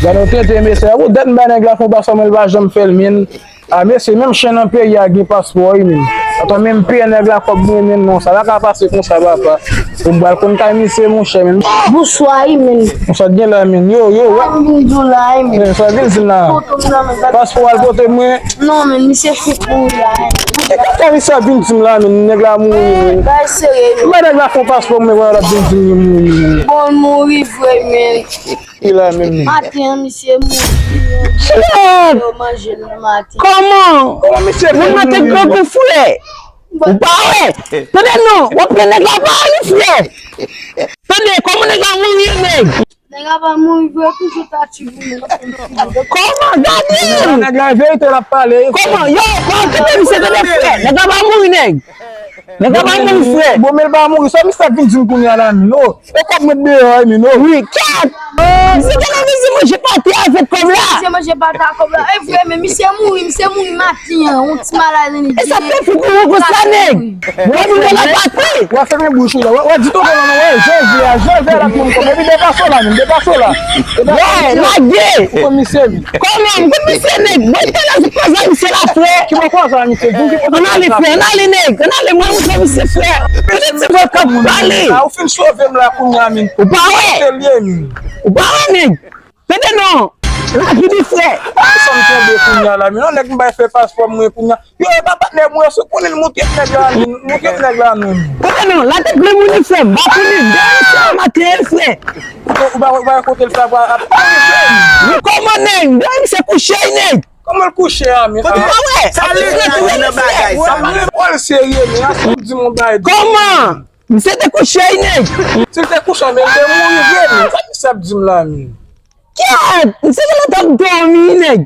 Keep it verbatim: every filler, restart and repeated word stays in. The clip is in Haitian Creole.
Gade yon tenten mesye, pou dat m bay nèg la fon paspò, men l pa janm fè l, men. A, mesye, menm chen nan peyi a gen paspò, wi, men. Atò, menm peye nèg la kòb mwen, men non, sa pa ka pase konsa, papa. Pou m pral konn kay misye, monchè, men. Bonswa, wi, men. Sa gen la, men. Yo, yo, wè. Sa vin di w la, wi, men. Men, sa vin di m la. Foto m nan, men. Paspò al pote mwen. Non, men, misye fout mouri la, wi. E kaka misye ap vin di m la, men. Nèg la mouri, men. Bay serye, men. Mwen nèg la fon paspò, mwen, wè, l ap vin di m li mouri, men. Bon, mouri vre, men. Ki la menm li? Maten an, misye mouri. Yo manje l nan maten. Kòman? Kòman misye mouri? Nan maten grangou frè. Ou pa wè? Tande non, w ap pran nèg la pa li frè. Tande, kòman nèg la mouri, nèg? Nèg la pa mouri vre, toujou ta tchibou. Kòman? Gade! Nèg la verite l ap pale. Kòman? Yo, pa okipe misye, tande frè. Nèg la pa mouri, nèg. Nèg la pa mouri, frè. Bon, men l pa mouri. Sa misye ap vin di m kounye a la, men, oh. E kòb mwen deyò, wi, men, oh. Wi, kèt! Misye te leve se manje pate avèk kòb la. Misye manje pate ak kòb la. E vre, men misye mouri, misye mouri maten an. Yon ti maladi li. E sa fè fou pou ou konsa, nèg. Mwen vin de la pate. W ap fèmen bouch ou la. W ap di tonton la, non, wè, Jezi a, Jezi a l ap pran kòb. Epi depase w la, men, depase w la. Wè, lage. Ou konn misye, men. Kòman? M konn misye, nèg. Mwen te la, se pa sa misye la, frè. Ki mwen konn sa, misye? Ann ale, frè, ann ale, nèg. Ann ale, mwen montre misye, frè. Tande ti vòl k ap pale. A, ou fin sove m la kounye a, men. Ou pa wè? Se li ye, men. Ou pa wè, nèg. Tande non. Lavi li, frè. Sa m tonbe kounye a la, men. Non, nèg m bay fè paspò mwen kounye a. Yo, e pa patnè mwen, si w konnen l, montre m nèg la, men. Montre m nèg la, non. Tande non, la tèt grenmoun li, frè. M pa konnen dèyè misye a maten, frè. Ou pa, ou pa kote l fè ap, ap. Men kòman, nèg? Dèyè misye kouche, nèg. Kòman l kouche a, men? Kote pa wè? Sa vle di nan bagay sa. Sa vle pran l serye, men. Ap di m yon bagay. Kòman? Misye te kouche, nèg. Si l te kouche, men l te mouri vre, men. Sa misye ap di m la, men? Kèt! Misye genlè t ap dòmi, nèg.